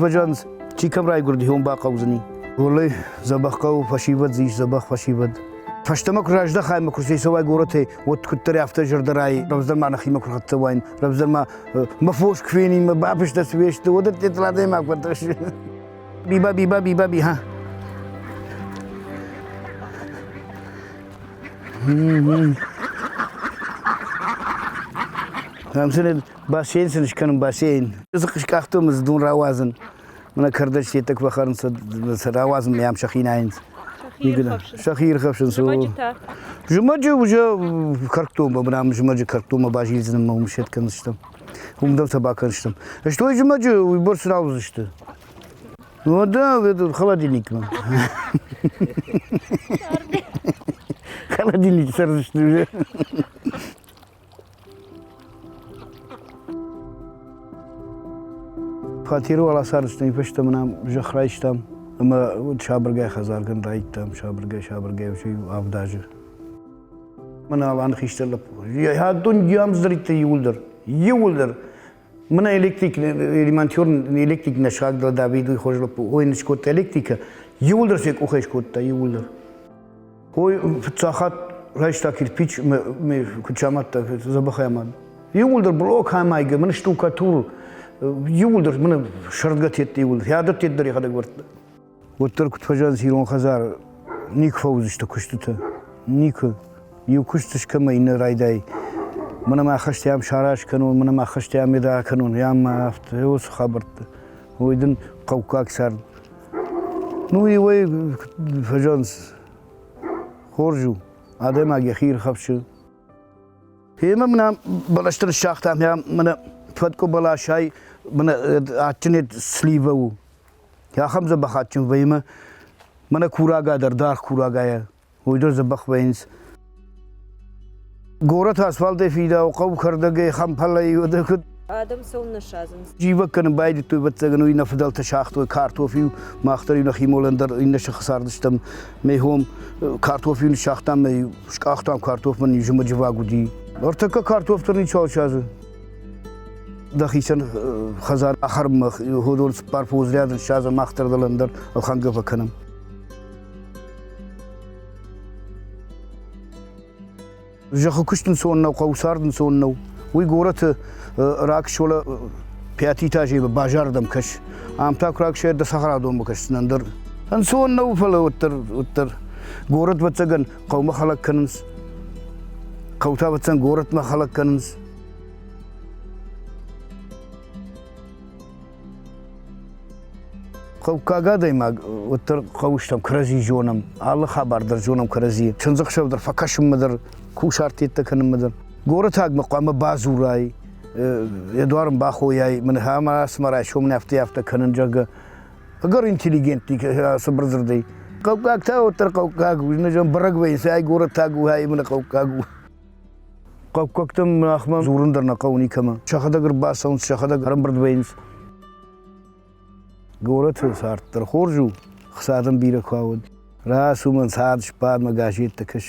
фӕзӕгъынц, чи кӕм райгуырди, уым бахъӕудзӕни. Уӕлӕй дзӕбӕх хъӕуы фӕсивӕд дзы ис, дзӕбӕх фӕсивӕд. Фӕстӕмӕ куы раздӕхай ӕмӕ куы рцӕйцӕуай горӕтӕй, уӕд куыддӕр афтӕ зӕрдӕрайы, рӕвдздӕр ма нӕхимӕ куы рхӕццӕ уаин, рӕвдздӕр ма мӕ фос куы фенин, мӕ бабызтӕ цы фесты, уыдӕттӕ адӕймаг фӕтыхсы. Биба, биба, биба, би, ха. Там сын бассейн сын скӕнын, бассейн. Дзыхъ скъахтон ӕмӕ дзы дон рауадзын. Мӕнӕ кӕрдӕджытӕ куы фӕхӕрынц, сӕ рауадзын ӕм сӕхи найынц. Сӕхи ирхӕфсынц. Зымӕджы уже кӕркдонмӕ, мӕнӕ зымӕджы кӕркдонмӕ базилдзынӕн ӕмӕ уым сет кӕндзыстӕм. Уым дӕр сӕ бакӕндзыстӕм. Стой зымӕджы уыйбӕрц нал уыдзысты. Ну да, этот холодильникмӕ. Холодильник цӕрдзысты уже. Фатеры уал ацардыстӕм, фӕстӕмӕ нӕм зӕхх райстам ӕмӕ сабыргай хӕдзаргӕнд райдтам, сабыргай-сабыргай уже авд азы. Мӕнӕ Аланы хистӕр лӕппу. Адон йӕм дзырдта иууылдӕр, иууылдӕр. Мӕнӕ электрик, ремонтер электрик нӕ сагда Давид уый хорз лӕппу. Ой, ын скодта электрикӕ. Иууылдӕр сӕ къухӕй скодта, иууылдӕр. Ой, фыццаг хатт райста кирпич, мӕ куыд самадта, дзӕбӕхӕй амад. Иууылдӕр блок амайгӕ, мӕнӕ штукатур, иууылдӕр мӕнӕ сӕрдгӕ тедтӕ иууылдӕр, хӕдӕр тед дӕр йӕхӕдӕг вӕрдта. Уӕддӕр куыд фӕзӕгъынц, ирон хӕдзар никуы фӕуыдзысты куыстытӕ. Никуы. Иу куыст скӕмӕ иннӕ райдай. Мӕнӕ мӕ хӕстӕм сараз кӕнон, мӕнӕ мӕ хӕстӕм меда кӕнон, я мӕ афтӕ, уыцы хабӕрттӕ. Уый дын хъӕуккаг цард. Ну, иуӕй фӕзӕгъынц, хорз у, адӕймаг йӕхи ирхӕфсы. Гъемӕ мын ам бӕлӕсты ныссагътам, мӕнӕ фӕткъуы бӕласӕй мӕнӕ адджын слива у. Ахӕм дзӕбӕх адджын вӕййы мӕ мӕнӕ курага дӕр, даргъ курагайӕ, уый дӕр дзӕбӕх вӕййынц. Горӕт асфальтӕй фидауы, хъӕу кӕрдӕгӕй, хӕмпӕлӕй, уӕдӕ куыд. Адӕм цӕуылнӕ садзынц? Зивӕг кӕнын байдыдтой, ӕвӕццӕгӕн, уый нӕ фыдӕлтӕ сагътой картоф-иу, мах дӕр-иу нӕхи молӕн дӕр иннӕ сыхы цардыстӕм. Мӕ хом картоф-иу ныссагътам, мӕ скъахтам картоф, мӕн зымӕджы ваг уыди. Ӕртӕккӕ картоф дӕр ничиуал садзы. Дӕхицӕн хӕдзар ахӕрынмӕ уыдон цыппар-фондз ряды ссадзӕм, мах дӕр дӕлӕн дӕр ӕлхӕнгӕ фӕкӕнӕм. Зӕххы куыст ӕнцон нӕу, хъӕуы цард ӕнцон нӕу. Уый горӕты рагсола пятый этажей базардӕм кӕс. Ам та куы рагсӕр дӕ цӕхӕрадонмӕ кӕсдзынӕн дӕр. Ӕнцон нӕу, фӕлӕ уӕддӕр, уӕддӕр горӕт ӕвӕццӕгӕн хъӕумӕ хӕлӕг кӕнынц. Хъӕутӕ ӕвӕццӕгӕн горӕтмӕ хӕлӕг кӕнынц. Хъӕуккаг адӕймаг уӕддӕр хъӕуыстӕм кӕрӕдзи зонӕм, алы хабар дӕр зонӕм кӕрӕдзийы. Чындзӕхсӕв дӕр фӕкӕсынмӕ дӕр, кусарттӕ кӕнынмӕ дӕр. Горӕтагмӕ хъуамӕ бадзурай, йӕ дуар ын бахойай, мын ӕмӕ цыма райсом афтӕ афтӕ кӕнын, зӕгъгӕ. Ӕгӕр интеллигентный цыбыр дзырдӕй. Хъӕуккаг та уӕддӕр хъӕуккаг у, бӕрӕг вӕййынц, ай горӕтаг у, ай мын хъӕуккаг у. Хъӕуккӕгтӕм махмӕ дзурын дӕр нӕ хъӕуы никӕмӕ. Сӕхӕдӕг ӕрбацӕуынц, сӕхӕдӕг ӕрӕмбырд вӕййынц. Горӕты цард дӕр хорз у, хца дын бирӕ куы уыд. Рацу мын цад сбад мӕ газеттӕ кӕс.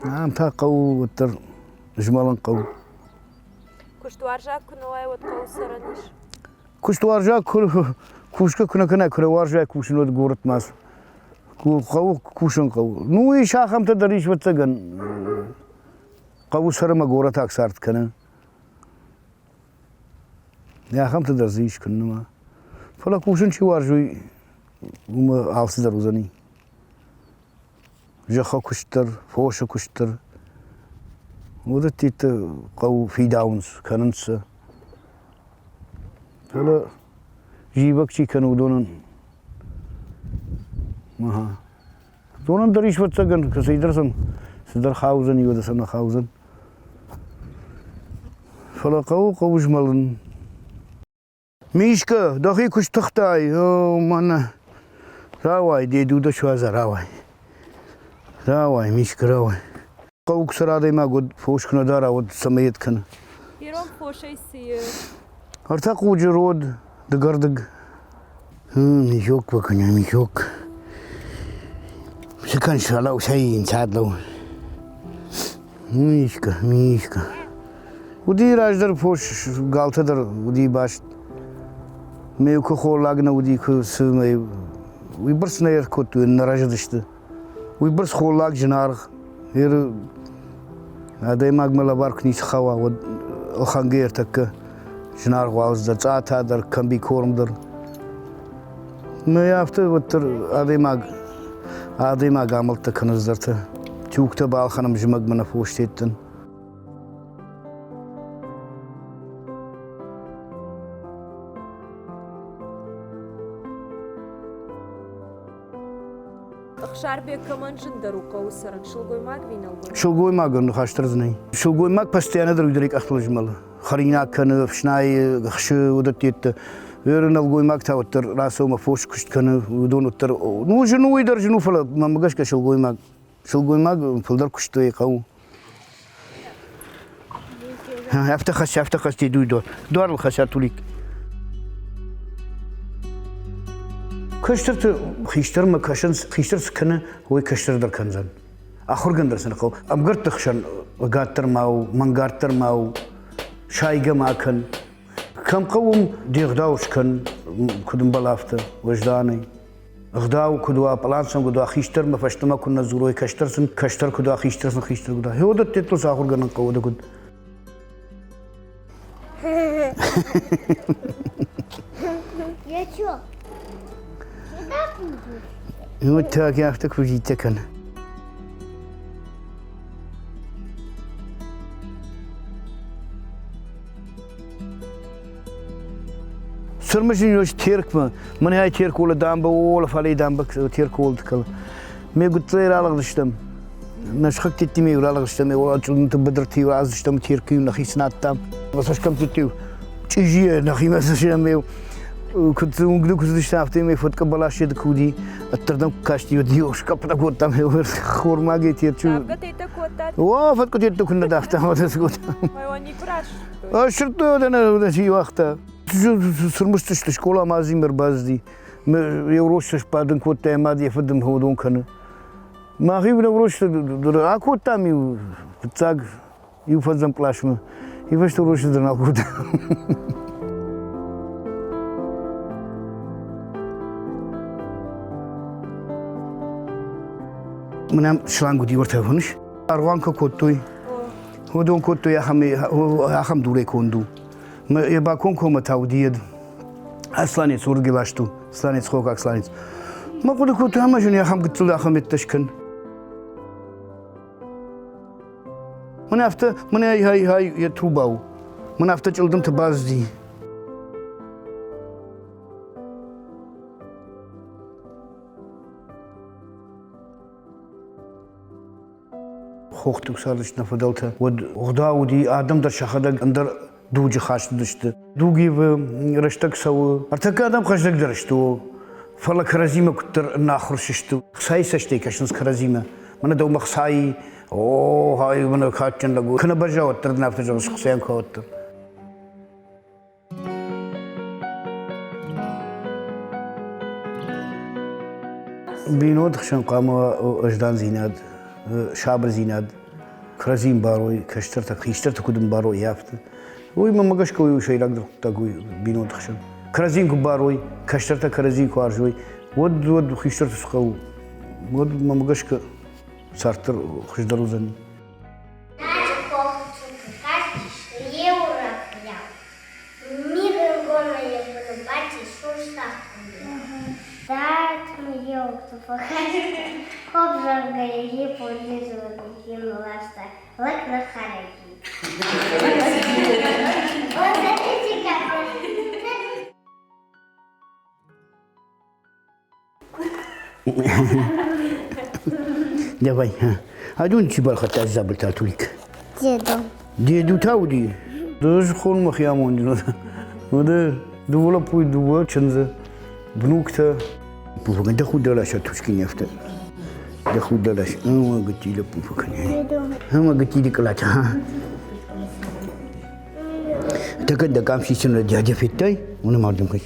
Ам та хъӕуы уӕддӕр змӕлын хъӕуы. Куыстуарзаг куы нӕ уай, уӕд хъӕуы цӕрӕн ис? Куыстуарзаг куы кусгӕ куы нӕ кӕнай, куы нӕ уарзай кусын, уӕд горӕтмӕ ацу. Хъӕуы кусын хъӕуы. Ну, ис ахӕмтӕ дӕр ис, ӕвӕццӕгӕн. Хъӕуы сӕр ӕмӕ горӕтаг цард кӕны. Ахӕмтӕ дӕр дзы ис куыннӕ Фӕлӕ кусын чи уарзы, уый уымӕ алцыдӕр уыдзӕни. Зӕххы куыст дӕр, фосы куыст дӕр. Уыдӕттӕ хъӕуы фидауынц, кӕнынц сӕ. Фӕлӕ зивӕг чи кӕны, уыдонӕн Ага. Уыдонӕн дӕр ис, ӕвӕццӕгӕн, кӕцыйдӕр сын цыдӕр хаудзӕн, уӕдӕ сӕ нӕ хаудзӕн. Фӕлӕ хъӕуы, хъӕуы змӕлын. Мишка, дӕхи куы стыхтай, о, мӕнӕ. Рауай, деду дӕ суадза, рауай. Рауай, Мишка, рауай. Хъӕуы куы цӕра адӕймаг, уӕд фос куы нӕ дара, уӕд цӕмӕй йед кӕны? Ирон фосӕй цы и? Ӕртӕ хъуджы род, дыгӕрдыг. Мишок бакӕна, мишок. Цы кӕныс, фӕлӕу, цӕй, ӕнцад лӕуу. Мишка, Мишка. Уыди раздӕр фос, галтӕ дӕр уыди баст. Ме куы холлаг нӕ уыди, куы цы, уый бӕрц нӕ ӕркодтой, нӕ рӕзыдысты. Уый бӕрц холлаг зынаргъ. Ер адӕймагмӕ лӕвар куы ницы хауа, уӕд ӕлхӕнгӕ ӕртӕккӕ зынаргъ уалдзӕ цъата дӕр, комбикорм дӕр. Нӕ афтӕ уӕддӕр адӕймаг адӕймаг амӕлттӕ кӕны ӕздӕртӕ. Тюгтӕ балхӕнӕм зымӕгмӕ нӕ фос теттын. Ӕхсарбег кӕмӕн зындӕр у хъӕуы цӕрын, сылгоймаг ӕви нӕлгоймаг? Сылгоймагӕн ныхас дӕр дзы нӕй. Сылгоймаг постоянно дӕр уый къӕхтыл змӕлы. Хӕринаг кӕны, ӕфснайы, хсы уыдӕттӕ. Веры нӕлгоймаг та уӕддӕр рацӕуы мӕ фос куыст кӕны, уыдон уӕддӕр, ну, зын у, уый дӕр зын у, фӕлӕ мӕнмӕ гӕсгӕ сылгоймаг Сылгоймаг фылдӕр куыстой хъӕуы. Афтӕ хӕсс, афтӕ хӕсс дедуй дор. Дуарыл хӕсса тулик. Кӕстӕрты хистӕрмӕ кӕсынц, хистӕр цы кӕны, уый кӕстӕр дӕр кӕндзӕн. Ахуыргӕнд сын хъӕуы. Ӕмгӕртты хсӕн ӕгаддӕр ма у, мӕнгарддӕр ма у, сайгӕ ма кӕн. Кӕм хъӕуы, уым де гъдау скӕн, куыд ӕмбӕлы, афтӕ, уӕзданӕй. Ӕгъдау куыд уа, пълан сын куыд уа, хистӕрмӕ фӕстӕмӕ куы нӕ дзурой, кӕстӕр сын кӕстӕр куыд уа, хистӕр сын хистӕр куыд уа. Гъеуӕдӕттӕ сӕ ахуыргӕнӕн хъӕуы дӕ куыд. Я чё? Сюда буду? Вот так, афтӕ куы кӕны. Сырмызын Теркмӕ, мӕнӕ Терколы дамбы, ола фалей дамбы Терколы кыл. Ме гуыццӕй ралыгъдыстӕм. Нӕ сыхӕгтӕ ралыгъдыстӕм, ола чъылдымты быдырты аздыстӕм Теркы нӕхи цынадтам. Цӕсгӕмттӕ чъизийӕ нӕхимӕ цысӕм куыд уынгты куы цыдыстӕм, афтӕ ме фоткӕ бӕлас йед куы уыди, ӕддӕрдӕм куы касти, уӕд иу скъӕппытӕ кодтам, хормагӕй Терчы. Давгӕ кодтат? О, фӕткъуытӕ куы нӕ давтам, уӕд цы кодтам. Ой, никуы расырдтой? Сырдтой, уӕдӕ нӕ уагъта. Сырмыстысты скъоламӕ азимӕ ӕрбацыди. Еуросты сбадын кодта, йӕ мад йӕ фыд ын уыдон кӕны. Мах-иу Еуросты акодтам-иу фыццаг иу фӕндзӕм къласмӕ. И фӕстӕ урочы дӕр нал кодтам. Мӕнӕ шланг уыди уӕртӕ уыныс? Аргъуан куы кодтой, уыдон кодтой ахӕм, ахӕм дурӕй конд у. Йӕ бакомкоммӕ та уыди йед Сланец, уырдыгӕй ласт у. Сланец, хохаг сланец. Мӕ хъуыды кодтой, ӕмӕ зын ахӕм гыццыл ахӕм ӕддӕ скӕн. Мӕнӕ афтӕ, мӕнӕ ай ай йӕ труба у. Мӕнӕ афтӕ чъылдымты баззди. Хохты цардысты нӕ фыдӕлтӕ, уӕд ӕгъдау уыди, адӕм дӕр сӕхӕдӕг ӕндӕр дуджы хаст уыдысты. Дуг ивы, рӕстӕг цӕуы. Ӕртӕккӕ адӕм хъӕздыгдӕр сты, фӕлӕ кӕрӕдзимӕ куыддӕр ӕнахуыр сысты. Хцайы цӕстӕй кӕсынц кӕрӕдзимӕ. Мӕнӕ дӕумӕ хцайы, о, хай, мӕнӕ кадджын лӕг у. Куы нӕ бӕзза, уӕддӕр дын афтӕ зӕгъыс, хцайӕн куы уӕддӕр. Бинонты хсӕн хъуамӕ уӕздандзинад, сабырдзинад, кӕрӕдзи ӕмбарой, кӕстӕртӕ хистӕртӕ куыд ӕмбарой, афтӕ. Уый мӕнмӕ гӕсгӕ уый у сӕйрагдӕр хъуыддаг уый бинонты хсӕн. Кӕрӕдзи куы барой, кӕстӕртӕ кӕрӕдзи куы уарзой, уӕд уӕд хистӕрты цы хъӕуы, уӕд мӕнмӕ гӕсгӕ цард дӕр хуыздӕр уыдзӕни. Давай. Адон чи балхӕдта дзабыртӕ Тулик? Деду. Деду та уыди? Ды хон мӕхи амонджын. Уыды дыууӕ лӕппуйы дыууӕ чындзы, внуктӕ. Пуфакӕн дӕ худ дӕлӕсӕ тускин ӕфтӕ. Дӕ худ дӕлӕс. Ӕмӕ гыцци лӕппу фӕкӕн. Ӕмӕ гыцци дыкълатӕ. Тӕккӕ дӕ къам сисын дядя федтай? Уыны мардым хыз.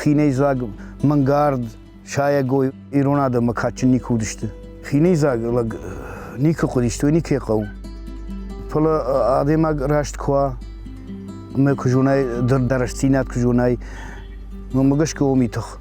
Хинӕйдзаг, мӕнгард. Сайӕгой ирон адӕммӕ кадджын никуы уыдысты. Хинӕйдзаг лӕг никуы хъуыдис, уый никӕй хъӕуы. Фӕлӕ адӕймаг раст куы уа, ӕмӕ куы зонай, дӕ рӕстдзинад куы зонай, мӕнмӕ гӕсгӕ уым и тых.